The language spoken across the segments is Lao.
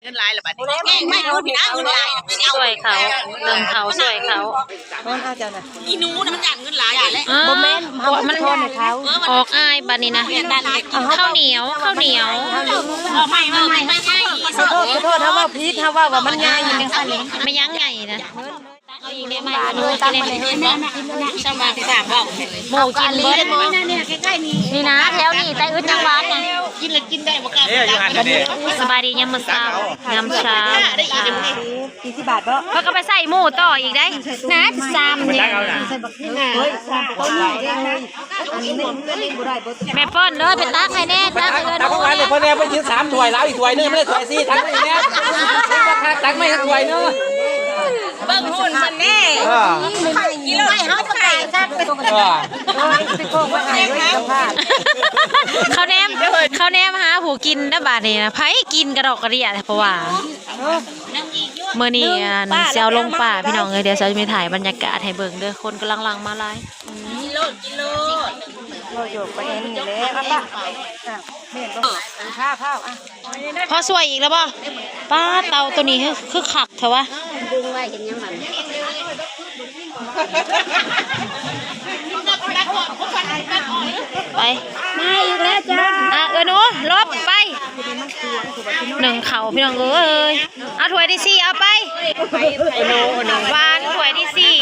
ເງິນຫຼາຍລະບັດນີ້ ແກງໄມ້ເອົາພີ່ນາ ເງິນຫຼາຍ ໄປເອົາ ຊ່ວຍເຂົາ ເລື່ອງເຂົາຊ່ວຍເຂົາ ເອີ ເອົາເຈົ້ານະ ອີໜູນະ ມັນຢ້ານເງິນຫຼາຍ ບໍ່ແມ່ນ ເຮົາມັນທອນໃຫ້ເຂົາ ອອກອາຍບັດນີ້ນະ ເອົາ ເຂົ້າໜຽວ ເຂົ້າໜຽວ ເອົາໃໝ່ ເອົາໃໝ່ ຂອໂທດ ຂອໂທດ ເຮົາເວົ້າຜິດ ເຮົາເວົ້າວ່າມັນໃຫຍ່ ແມ່ນຫຍັງໃຫຍ່ນະ ເອົາອີກແດ່ ມາ ໝູກິນເບິດ ນີ້ນະ ແຖວນີ້ ແຕ່ອຶດຍັງຫວານນະ ກິນລະກິນໄດ້ບໍ່ກ້າ ເອີ ຢູ່ຫັ້ນແຫຼະ ສະບາຍດີຍາມມື້ເຊົ້າ ຍາມເຊົ້າ ສີ່ສິບບາດບໍ່ ເພິ່ນກໍໄປໃສ່ໝູຕໍ່ອີກໄດ໋ ນະ ຊາມນີ້ ແມ່ເພິ່ນເດີ ໄປຕັກໃຫ້ແດ່ ຕັກໃຫ້ເພິ່ນ ເພິ່ນແດ່ ເພິ່ນກິນສາມຖ້ວຍ ລາວອີກຖ້ວຍໜຶ່ງ ບໍ່ໄດ້ຖ້ວຍສີ່ ຕັກໃຫ້ແດ່ ຕັກມາອີກຖ້ວຍໜຶ່ງ ເບິ່ງຫຸ່ນເພິ່ນແດ່ ເອີ ກິໂລໃຫ້ເຮົາຂາຍ ເອີ ເຂົາແນມ ເຂົາແນມຫາຜູ້ກິນນະບາດນີ້ນະ ໃຜກິນກະດອກກະເດຍ ເພາະວ່າ ມື້ນີ້ ອັນ ຊິເອົາລົງປ່າ ພີ່ນ້ອງເອີຍ ດຽວຊິເອົາມາຖ່າຍບັນຍາກາດໃຫ້ເບິ່ງເດີ ຄົນກຳລັງຫຼັ່ງມາຫຼາຍ ກິນໂລດ ກິນໂລດ ໂອ້ ໂຍກໄປເອງນີ້ແຫຼະ ເອົາປະ ອ້າວ ແມ່ນບໍ່ ພາ ພາ ພາ ອ່ະ ພໍຊ່ວຍອີກແລ້ວບໍ່ ປ້າ ເຕົາໂຕນີ້ຄື ຄືຄັກແທ້ວະ ດຶງໄວ້ເຮັດຫຍັງມັນ ໄປ ມາອີກແລ້ວຈ້າ ອ່ະ ເອື້ອຍໜູ ຫຼົບໄປ ໜຶ້ງເຂົ້າ ພີ່ນ້ອງເອີຍ ເອົາຖ້ວຍທີສີ່ ເອົາໄປ ຫວານຖ້ວຍທີສີ່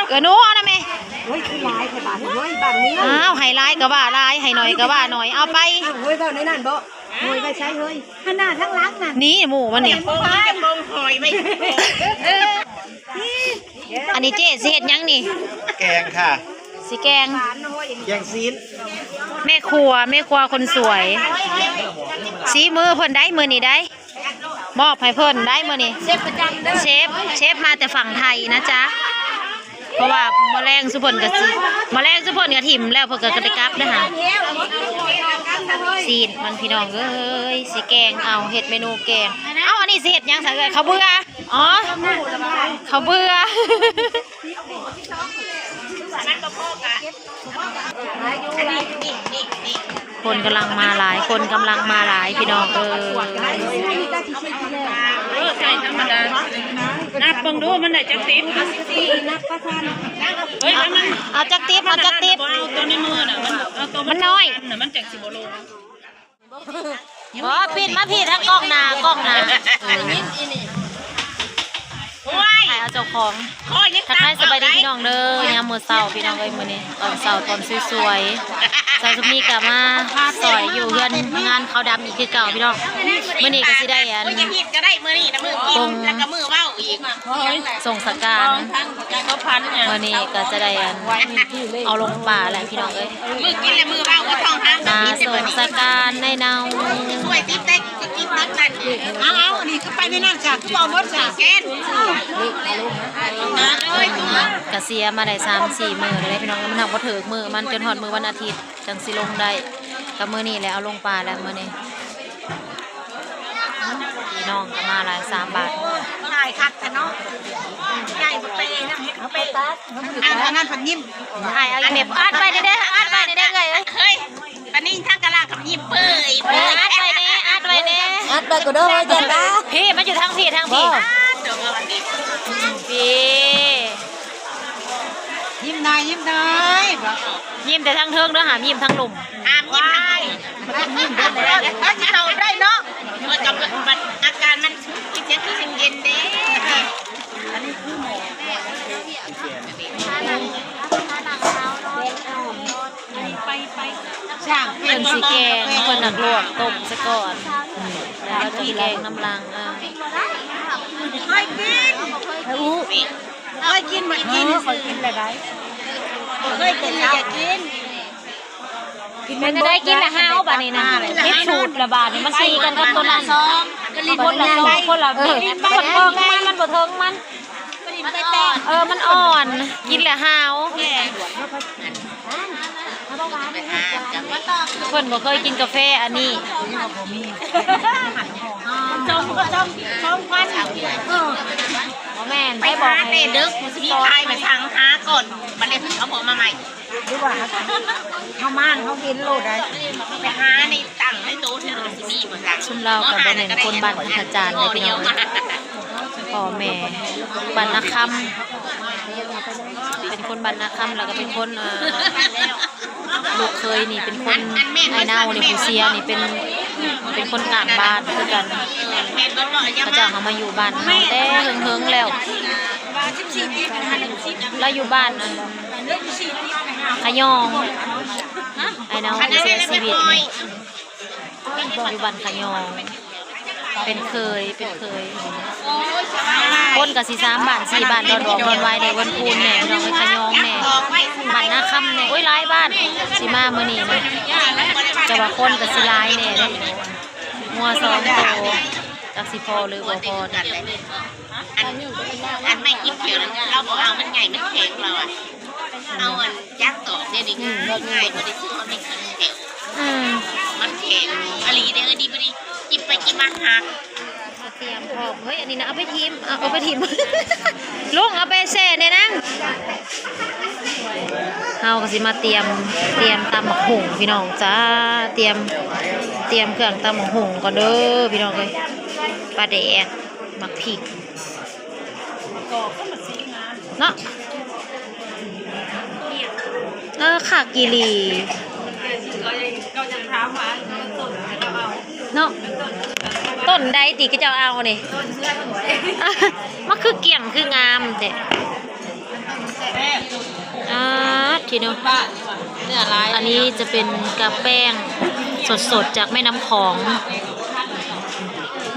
ເອື້ອຍໜູ ເອົານະແມ່ ໂອ້ຍ ຄືຫຼາຍແທ້ບາດນີ້ ເຮີ້ຍ ບ້ານເມືອງ ອ້າວ ໃຫ້ຫຼາຍກໍວ່າຫຼາຍ ໃຫ້ໜ້ອຍກໍວ່າໜ້ອຍ ເອົາໄປ ເຮີ້ຍ ເວົ້າໃນນັ້ນບໍ່ ໂອ້ຍ ໄປໃສເຮີ້ຍ ຂະໜາດທາງຫຼັງນັ້ນ ນີ້ໝູ່ມັນນີ້ ເອົາໄປ ເອົາໄປ ອັນນີ້ເຈ້ຊິເຮັດຫຍັງນີ້ ແກງຄ່ະ ຊິແກງ ແກງຊີ້ນ ແມ່ຄົວ ແມ່ຄົວຄົນສວຍ ສີມືເພິ່ນໄດ໋ມື້ນີ້ໄດ໋ ມອບໃຫ້ເພິ່ນໄດ໋ມື້ນີ້ ເຊຟປະຈຳເດີ ເຊຟ ເຊຟມາແຕ່ຝັ່ງໄທນະຈ໊ະ ເພາະວ່າມື້ແລງຊຸເພິ່ນກໍຊິ ມື້ແລງຊຸເພິ່ນກໍຖິ້ມແລ້ວ ເພິ່ນກໍ ກໍໄດ້ກັບເດີຫາ ຊີ້ນມັນ ພີ່ນ້ອງເອີຍ ຊິແກງເອົາ ເຮັດເມນູແກງ ເອົ້າ ອັນນີ້ຊິເຮັດຫຍັງຊະເອື້ອຍ ເຂົ້າເບືອ ອໍ ເຂົ້າເບືອ ຄົນກຳລັງມາຫຼາຍ ຄົນກຳລັງມາຫຼາຍ ພີ່ນ້ອງເອີຍ ເອີ ໃສ່ທຳມະດາ ນັບເບິ່ງດູ ມັນໄດ້ຈັກຕິບ ເອີຍ ເອົາຈັກຕິບ ເອົາຈັກຕິບ ບໍ່ເອົາໂຕໃນມືນະ ມັນເອົາໂຕ ມັນນ້ອຍ ມັນຈັກຊິບໍ່ລົງ. ບໍ່ ປິ່ນມາພີ້ ທາງກ້ອງໜ້າ ກ້ອງໜ້າ ໂອ້ຍ ຖ່າຍເອົາເຈົ້າຂອງ ທັກທາຍສະບາຍດີພີ່ນ້ອງເດີ ຍາມມື້ເຊົ້າພີ່ນ້ອງເອີຍ ມື້ນີ້ຕອນເຊົ້າຕອນສວຍໆ ສາວສຸມນີກໍມາຊ່ອຍຢູ່ເຮືອນງານຂາວດຳອີກຄືເກົ່າພີ່ນ້ອງ ມື້ນີ້ກໍຊິໄດ້ອັນ ມື້ນີ້ກໍໄດ້ ມື້ນີ້ນະ ມື້ກິນ ແລ້ວກໍມື້ເວົ້າອີກ ສົ່ງສະການ ມື້ນີ້ກໍຈະໄດ້ອັນ ເອົາລົງປ່າແຫຼະພີ່ນ້ອງເອີຍ ມື້ກິນແລະມື້ເວົ້າ ບໍ່ຕ້ອງຫາ ມາສົ່ງສະການໃນເນົາ ຊ່ວຍຕິດໄດ້ ກິນຕັກນັ້ນ ເອົາໆ ອັນນີ້ຄືໄປໃນນັ້ນຊະ ຄືບໍ່ເອົາໝົດຊະ ແກນ ກະເສຍມາໄດ້ສາມສີ່ມື້ແລ້ວພີ່ນ້ອງ ມັນຫາກບໍ່ຖືກມື້ມັນ ຈົນຮອດມື້ວັນອາທິດຈັ່ງຊິລົງໄດ້ ກໍມື້ນີ້ແຫຼະ ເອົາລົງປ່າແລ້ວມື້ນີ້. ພີ່ນ້ອງກໍມາຫຼາຍ ສາມບາດ ຫຼາຍຄັກແທ້ເນາະ ໃຫຍ່ບໍ່ເປນຳ ເຮັດບໍ່ເປນ ອັນນັ້ນເພິ່ນຍິ້ມ ຖ່າຍເອົາອີ່ແມ່ ອັດໄວ້ເດີ ອັດໄວ້ເດີເອື້ອຍເອີຍ ເຮີ້ຍ ປານິງທັງກະລາກັບຍິ້ມເປີຍ ເອີ ອັດໄວ້ແດ່ ອັດໄວ້ແດ່ ອັດໄວ້ກໍເດີ ຢ່າລະ ພີ້ ມັນຢູ່ທາງພີ້ ທາງພີ້ ພີ້ ຍິ້ມໜ້ອຍ ຍິ້ມໜ້ອຍ ຍິ້ມແຕ່ທາງເທິງເດີ ຫ້າມຍິ້ມທາງລຸ່ມ ຫ້າມຍິ້ມທາງລຸ່ມ ມັນຕ້ອງຍິ້ມເດີ ເອີ ຊິເຂົ້າໄດ້ເນາະ ເອີ ກັບບັດອາກາດມັນ ເປັນຫຍັງຄືເຢັນໆເດ້ ອັນນີ້ຄືໝໍ ໄປ ໄປ ເພິ່ນຊິແກງ ເພິ່ນໜັກລວກຕົ້ມຊະກ່ອນ ແລ້ວເຮົາຈະແກງນຳຫຼັງ ເອີ ເຄີຍກິນ ເຄີຍກິນ ບໍ່ກິນ ເອີ ເຄີຍກິນແລ້ວໄດ້ ເຄີຍກິນແລ້ວຢາກກິນ ເປັນຈັ່ງໃດ ກິນແລ້ວຫາວບາດນີ້ນະ ຜິດສູດແລ້ວບາດນີ້ ມັນຕີກັນກັບໂຕນັ້ນ ຄົນລະສູດ ຄົນລະ ເອີ ມັນບໍ່ເຖິງມັນ ມັນບໍ່ເຖິງມັນ ເອີ ມັນອ່ອນ ກິນແລ້ວຫາວ ເພິ່ນບໍ່ເຄີຍກິນກາແຟອັນນີ້ ສອງ ສອງ ສອງພັນ ເອີ. ແມ່ນ ໄປຫາແຕ່ເດິກ ຜູ້ຊິມີຂາຍມາສັ່ງຫາກ່ອນ ບັດແລ້ວເຂົາບໍ່ມາໃໝ່ ຫຼືວ່າເຮົາມາເຮົາເຫັນໂລດໄດ໋ ໄປຫາໃນຕັ້ງໃນໂຕເທື່ອໜຶ່ງຊິມີບໍ່ຈັກ ຊຸມລາວກໍບໍ່ແມ່ນຄົນບ້ານພະຈານເດ້ພີ່ນ້ອງເອີຍ ພໍ່ແມ່ບ້ານນາຄຳ ເປັນຄົນບ້ານນາຄຳ ແລ້ວກໍເປັນຄົນ ເອີ ລູກເຂີຍນີ້ເປັນຄົນ ອ້າຍນາວນີ້ ຜູ້ເສຍນີ້ເປັນ ເປັນຄົນຂ້າງບ້ານຄືກັນ ເຂົາເຈົ້າເອົາມາຢູ່ບ້ານເຮົາແຕ່ເຫິງໆແລ້ວ ລາວຢູ່ບ້ານ ອັນ ຂະຍອງ ອ້າຍນາວຜູ້ເສຍຊີວິດນີ້ ຢູ່ບ້ານຂະຍອງ ເປັນເຂີຍ ເປັນເຂີຍ ຄົນກໍຊິສາມບ້ານສີ່ບ້ານ ດອນອອກດອນວາຍແດ່ ວັນຄູນແດ່ ພີ່ນ້ອງເອີຍ ຂະຍອງແດ່ ບ້ານນາຄຳແດ່ ໂອ້ຍ ຫຼາຍບ້ານ ຊິມາມື້ນີ້ນະ ແຕ່ວ່າຄົນກໍຊິຫຼາຍແດ່ເດ້ ງົວສອງໂຕ ຈັກຊິພໍຫຼືບໍ່ພໍ ອັນ ອັນໄມ້ກິບແຂວນັ້ນ ລາວບໍ່ເອົາ ມັນໃຫຍ່ ມັນແຂງ ລາວອະ ເອົາອັນຈັກຕອກເດ ນີ້ງ່າຍ ບໍ່ໄດ້ຊື້ເອົາໄມ້ກິບແຂວ ອືມ ມັນແຂງອີ່ຫຼີເດ້ ດີບໍ່ດີ ກິບໄປກິບມາຫັກ ຕຽມພ້ອມ ເຮີ້ຍ ອັນນີ້ນະ ເອົາໄປຖິ້ມ ເອົາ ເອົາໄປຖິ້ມ ລຸງ ເອົາໄປແຊ່ແດ່ນາງ ເຮົາກໍຊິມາຕຽມ ຕຽມຕຳບັກຫຸ່ງພີ່ນ້ອງຈ້າ ຕຽມ ຕຽມເຄື່ອງຕຳບັກຫຸ່ງກ່ອນເດີພີ່ນ້ອງເອີຍ ປາແດກ ໝາກພິກ ເນາະ ເອີ ຄັກອີ່ຫຼີ ເນາະ ຕົ້ນໃດຕິ ຂະເຈົ້າເອົານີ້ ມັນຄືກ້ຽງຄືງາມແທ້ ອາ ທີໂນ ອັນນີ້ຈະເປັນກະແປ້ງສົດໆ ຈາກແມ່ນ້ຳຂອງ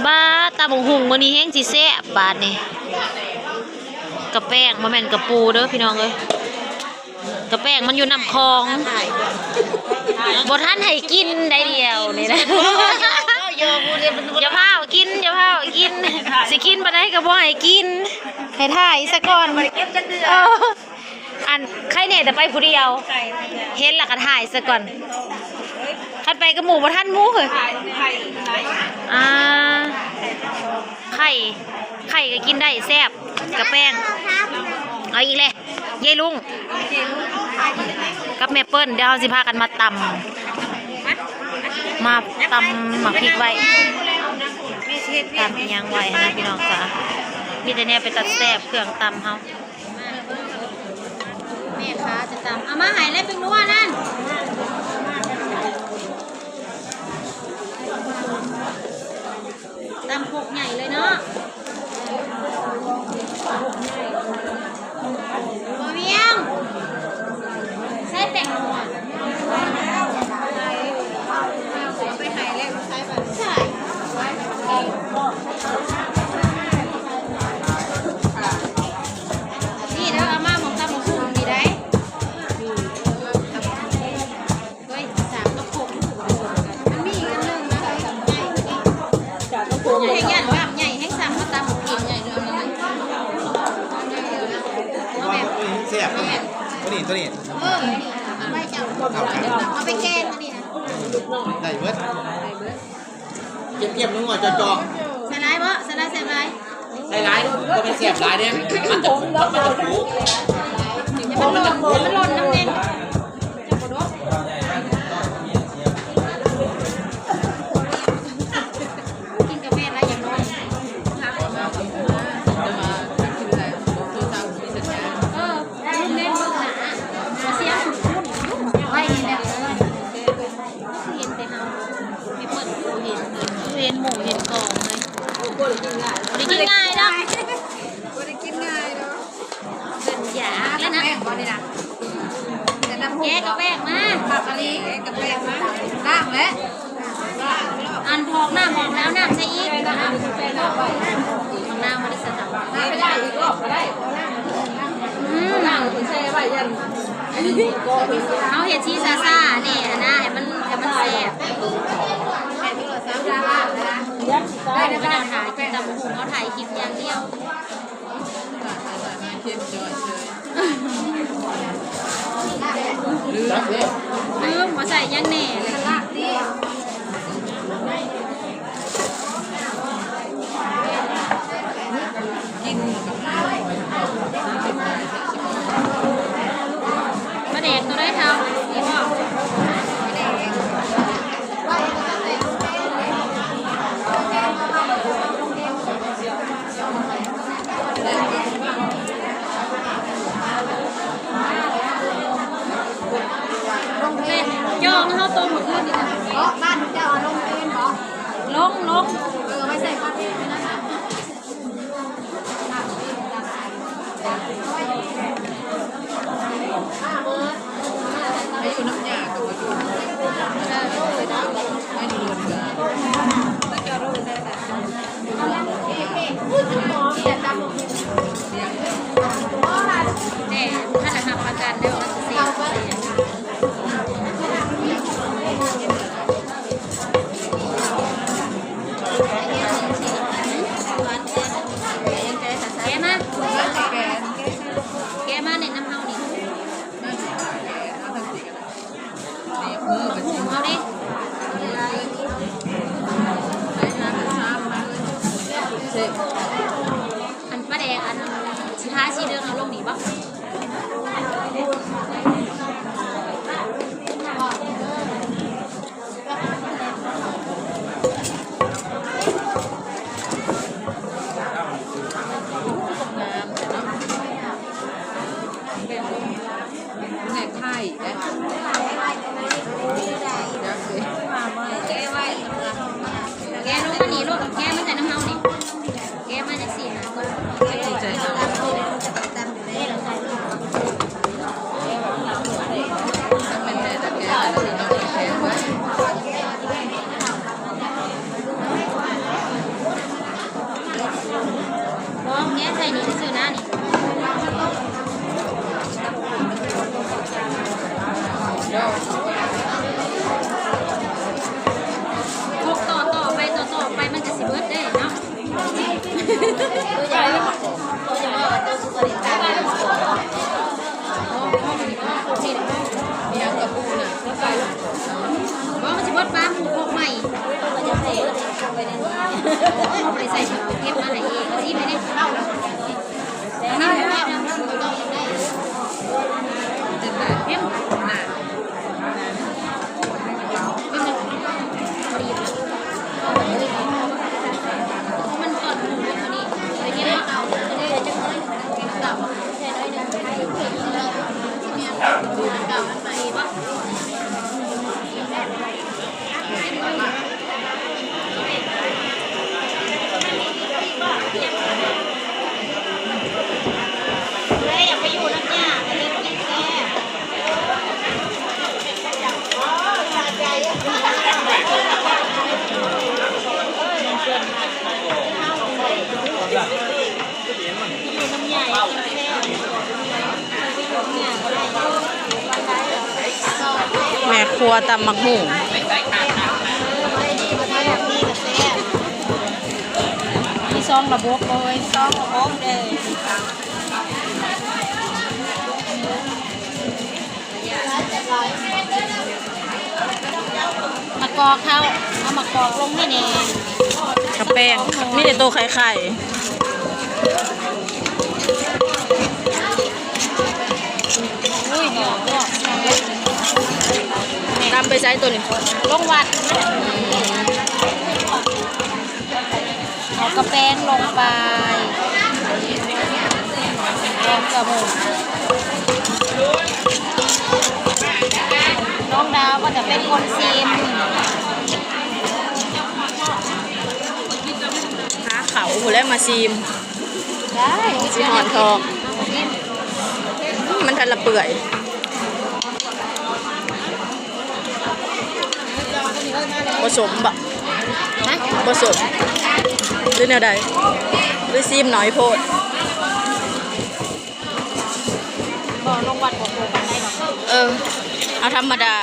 ບາດ ຕຳບັກຫຸ່ງມື້ນີ້ແຮງຊິແຊບບາດນີ້ ກະແປ້ງ ບໍ່ແມ່ນກະປູເດີພີ່ນ້ອງເອີຍ ກະແປ້ງມັນຢູ່ນ້ຳຂອງ ບໍ່ທັນໃຫ້ກິນໄດ໋ດຽວນີ້ນະ ຢ່າພ້າວກິນ ຢ່າພ້າວກິນ ຊິກິນປານໃດກໍບໍ່ໃຫ້ກິນ ໃຫ້ຖ່າຍສາກ່ອນ ເອີ ອັນ ໃຄແນ່ແຕ່ໄປຜູ້ດຽວ ເຫັນແລ້ວກໍຖ່າຍສາກ່ອນ ຄັນໄປກັບໝູ່ບໍ່ທັນໝູ່ເຮີ້ຍ ອ່າ ໄຂ່ ໄຂ່ກໍກິນໄດ້ແຊບ ກະແປ້ງ ເອົາອີກແລ້ວ ເຢລຸງ ກັບແມ່ເປີ້ນ ດຽວເຮົາຊິພາກັນມາຕຳ ມາຕຳໝາກພິກໄວ້ ຕຳອີ່ຫຍັງໄວ້ຫັ້ນນະ ພີ່ນ້ອງຈ໋າ ມີແຕ່ແນວເປັນຕາແຊບ ເຄື່ອງຕຳເຮົາ ແມ່ຄ້າຈະຕຳ ເອົາມາໃຫ້ແລ້ວ ເປັນນົວນັ້ນ ຕຳໂຄກໃຫຍ່ເລີຍເນາະ ບໍ່ວຽງ ໃສ່ແປ້ງນົວ ເອົາໄປໃຫ້ແລ້ວ ໃສ່ບາດ ໃສ່ ນີ້ເດີ ເອົາມາໝ່ອງຕຳບັກຫຸ່ງນີ້ໄດ໋ ເຮີ້ຍ ສາມກະໂປງ ມັນມີອີກອັນໜຶ່ງນະ ໃຫຍ່ກວ່ານີ້ ສາມກະໂປງ ແຮງຢ້ານວ່າໃຫຍ່ ແຮງສັ່ງມາຕຳກິນ ແຊບ ໂຕນີ້ ໂຕນີ້ ເອີ ເອົາໄປແກງອັນນີ້ນະ ໄດ້ເບິດ ໄດ້ເບິດ ເກັບໆ ໜຶ່ງວ່າເຈາະໆ ໃສ່ຫຼາຍບໍ່? ໃສ່ຫຼາຍ ໃສ່ຫຼາຍ ໃສ່ຫຼາຍ ບໍ່ແມ່ນແຊບຫຼາຍເດ້ ມັນຈະ ມັນຈະຂມ ມັນຈະຂມ ມັນຫຼົ່ນນຳແດ່ ກິນກາແຟຫຼາຍຢ່າງນ້ອຍ ເອີ ລຸງແມ່ນເບິ່ງໜ້າ ເສຍງຄຸ້ນໆ ໄວ້ນີ້ແຫຼະ ຄືເຫັນແຕ່ເຮົາ ແມ່ເພິ່ນເຫັນ ເຫັນໝູ່ເຫັນກອງເລີຍ ບໍ່ໄດ້ກິນງ່າຍ ບໍ່ໄດ້ກິນງ່າຍດອກ ບໍ່ໄດ້ກິນງ່າຍດອກ ເພິ່ນຢາກແລ້ວນະ ແກະກະແປ້ງມາ ແກະກະແປ້ງມາ ລ້າງແລ້ວ ອັນ ຖອກນ້ຳອອກແລ້ວ ເອົານ້ຳໃສ່ອີກ ຖອກນ້ຳບໍ່ໄດ້ໃສ່ ນ້ຳໄປໄດ້ອີກລອບກໍໄດ້ ອືມ ນ້ຳເພິ່ນແຊ່ໄວ້ ຢ້ານ ເຮົາເຮັດຊີຊ້າໆ ແດ່ຫັ້ນນະ ໃຫ້ມັນ ໃຫ້ມັນແຊບ ໄດ້ ໄດ້ ໄດ້ ຖ້າກິນຕຳບັກຫຸ່ງ ເຮົາຖ່າຍຄລິບຢ່າງດຽວ ລືມ ບໍ່ໃສ່ຫຍັງແນ່ເລີຍ ກິນ ອັນປາແດກ ອັນຊິທາສີເຫຼືອງເອົາລົງນີ້ບໍ່? ງາມເນາະ ແບບ ແມ່ໄຂ່ເດ້ ແກະລົງມານີ້ໂລດ ແກະມາໃສ່ນຳເຮົານີ້ ແກະມາຈັ່ງຊີ້ນະ ບໍ່ ແກະໃສ່ນີ້ຊື່ໆນະນີ້ ຄົກຕໍ່ໆໄປ ຕໍ່ໆໄປ ມັນກະຊິເບິດເດ້ເນາະ ໂຕໃຫຍ່ເລີຍ ໂຕໃຫຍ່ເລີຍ ມີຫຍັງກະປູນະ ບໍ່ ມັນຊິເບິດປາໝູ່ຄົກໃໝ່ ເຮົາບໍ່ໄດ້ໃສ່ ເກັບມາໃຫ້ເອງ ຊີມໃຫ້ແດ່ ເຕັມບາດ ເຕັມ ມັນຕອນໜຶ່ງຢູ່ນີ້ ໄປເກັບມາເອົາ ເອົາ ເອົາ ແມ່ຄົວຕຳໝາກຫຸ່ງ ມີສອງລະບົບເລີຍ ສອງລະບົບເລີຍ. ມະກອກເຂົ້າ ເອົາມະກອກລົງໃຫ້ແດ່ ກະແປ້ງ ມີແຕ່ໂຕໄຂ່ໆ ອຸ້ຍ ຕຳໄປໃສໂຕນີ້ ລົງວັດ. ເອົາກະແປ້ງລົງໄປ ລອງຈະໝູກ ນ້ອງດາວກໍຈະເປັນຄົນຊີມ ຫາເຂົ້າພຸ້ນແຫຼະມາຊີມ ໄດ້ ຊິຮ້ອນທ້ອງ ມັນທັນລະເປື່ອຍ. ບໍ່ສົມບໍ? ຮະ? ບໍ່ສົມ ຫຼືແນວໃດ? ຫຼືຊີມໜ້ອຍໂພດ? ບໍ່ ລົງວັດບໍ່ໂຄປານໃດດອກ. ເອີ ເອົາທຳມະດາ.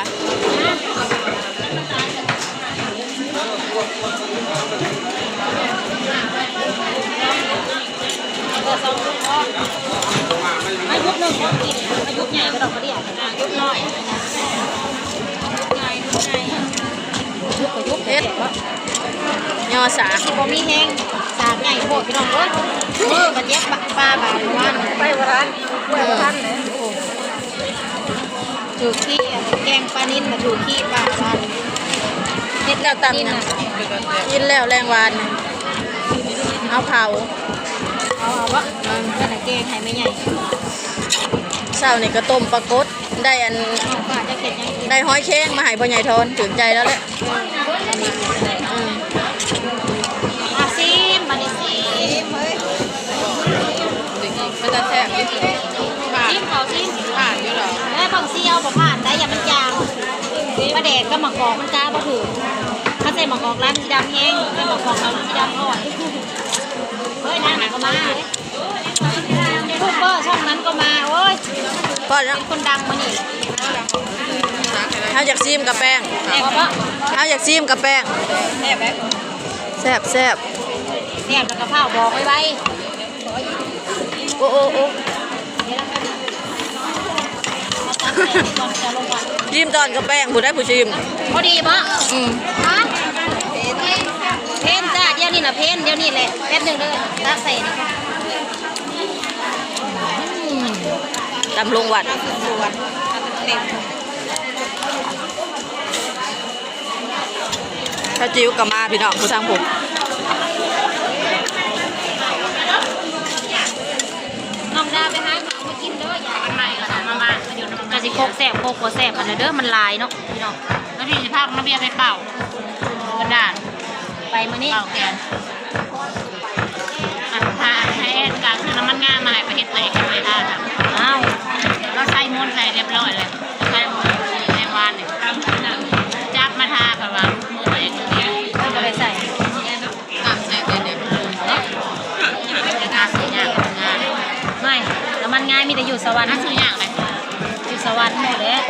ມາຍຸບໜຶ່ງ ມາຍຸບໃຫຍ່ກະດອກກະເດຍ ອ່າ ຍຸບນ້ອຍ ຍຸບໃຫຍ່ ຍຸບໃຫຍ່ ຍຸບກະຍຸບ ເຮັດ ຍໍສາກ ບໍ່ມີແຮງ ສາກໃຫຍ່ໂພດພີ່ນ້ອງເອີຍ ມືກະເຈັບ ປາບາດວານ ໄປບໍ່ທັນ ໄປບໍ່ທັນເລີຍ. ຖືກຂີ້ ແກງປານິນ ມາຖືກຂີ້ປາວານ ເຮັດແລ້ວຕຳຫຍັງ ກິນແລ້ວແລງວານ ເອົາເຜົາ ເອົາ ເອົາບໍ? ເອີ ແກງໃຫ້ແມ່ໃຫຍ່ ເຊົ້ານີ້ກະຕົ້ມປາກົດ ໄດ້ອັນ ໄດ້ຫອຍແຄງມາໃຫ້ພໍ່ໃຫຍ່ທອນ ຖືກໃຈແລ້ວແຫຼະ. ອືມ ອາ ຊີມ ບາດນີ້ຊີມ ເອີຍ ເປັນຕາແຊບ ຊີມເຂົ້າ ຊີມ ຜ່ານຢູ່ດອກ ເອີຍ ເບິ່ງຊີເອົາບໍ່ຜ່ານໄດ໋ ຢ່າມັນຈາງ ປາແດກກັບໝາກກອກມັນກາບໍ່ຖືກ ຄັນໃສ່ໝາກກອກຫຼາຍມັນຊິດຳແຮງ ໃສ່ໝາກກອກໜ້ອຍມັນຊິດຳໂພດ ເອີຍ ນາງນັ້ນກະມາເດ້. ຢູທູບເບີຊ່ອງນັ້ນກະມາ ໂອ້ຍ ພໍແລ້ວ ເປັນຄົນດັງມື້ນີ້ ເຮົາຢາກຊີມກະແປ້ງ ແຊບບໍ່? ເຮົາຢາກຊີມກະແປ້ງ ແຊບແບບ ແຊບ ແຊບ ແຊບແລ້ວກະຟ້າວບອກໄວໆ ໂອ້ ໂອ້ ໂອ້ ຊີມຕອນກະແປ້ງ ຜູ້ໃດຜູ້ຊີມ ພໍດີບໍ່? ອືມ ຮະ ເຫັນຈ້າ ດຽວນີ້ ນະເພນ ດຽວນີ້ແຫຼະ ແປັບໜຶ່ງເດີ ຕັກໃສ່ນີ້ ອືມ ຕຳລົງວັດ ເຕັມ ຂ້າວຈິ້ວກໍມາ ພີ່ນ້ອງ ຜູ້ທາງພຸ້ນ ນ້ອງດາໄປຫາເຂົ້າມາກິນເດີ ຢາກ ອັນໃໝ່ກໍເອົາມາ ມາຢູ່ນຳ ກະຊິໂຄກແຊບໂຄກບໍ່ແຊບຫັ້ນແຫຼະເດີ ມັນຫຼາຍເນາະ ພີ່ນ້ອງ ແລ້ວພີ່ຊິພານ້າເບຍໄປເປົ່າ ບັນດາ ໄປມື້ນີ້ ເປົ່າແກນ ອັນ ຖ້າໃຫ້ແອດການຊື້ນ້ຳມັນງາມາໃຫ້ໄປເຮັດເອງ ໄປທານ ອ້າວ ລາວໃສ່ມົນໃສ່ຮຽບຮ້ອຍແລ້ວ ໃສ່ມົນໃສ່ວານນີ້ ຈັບມາທາ ເພາະວ່າມື້ໃໝ່ກໍ ເອີ ບໍ່ໄດ້ໃສ່ ນ້ຳໃສ່ແຕ່ເດັກ ຫາຊື້ຍາກ ຫາຊື້ຍາກ ໄມ່ ນ້ຳມັນງາມີແຕ່ຢູ່ສະຫວັນ ຫາຊື້ຍາກເລີຍ ຢູ່ສະຫວັນໝົດແຫຼະ.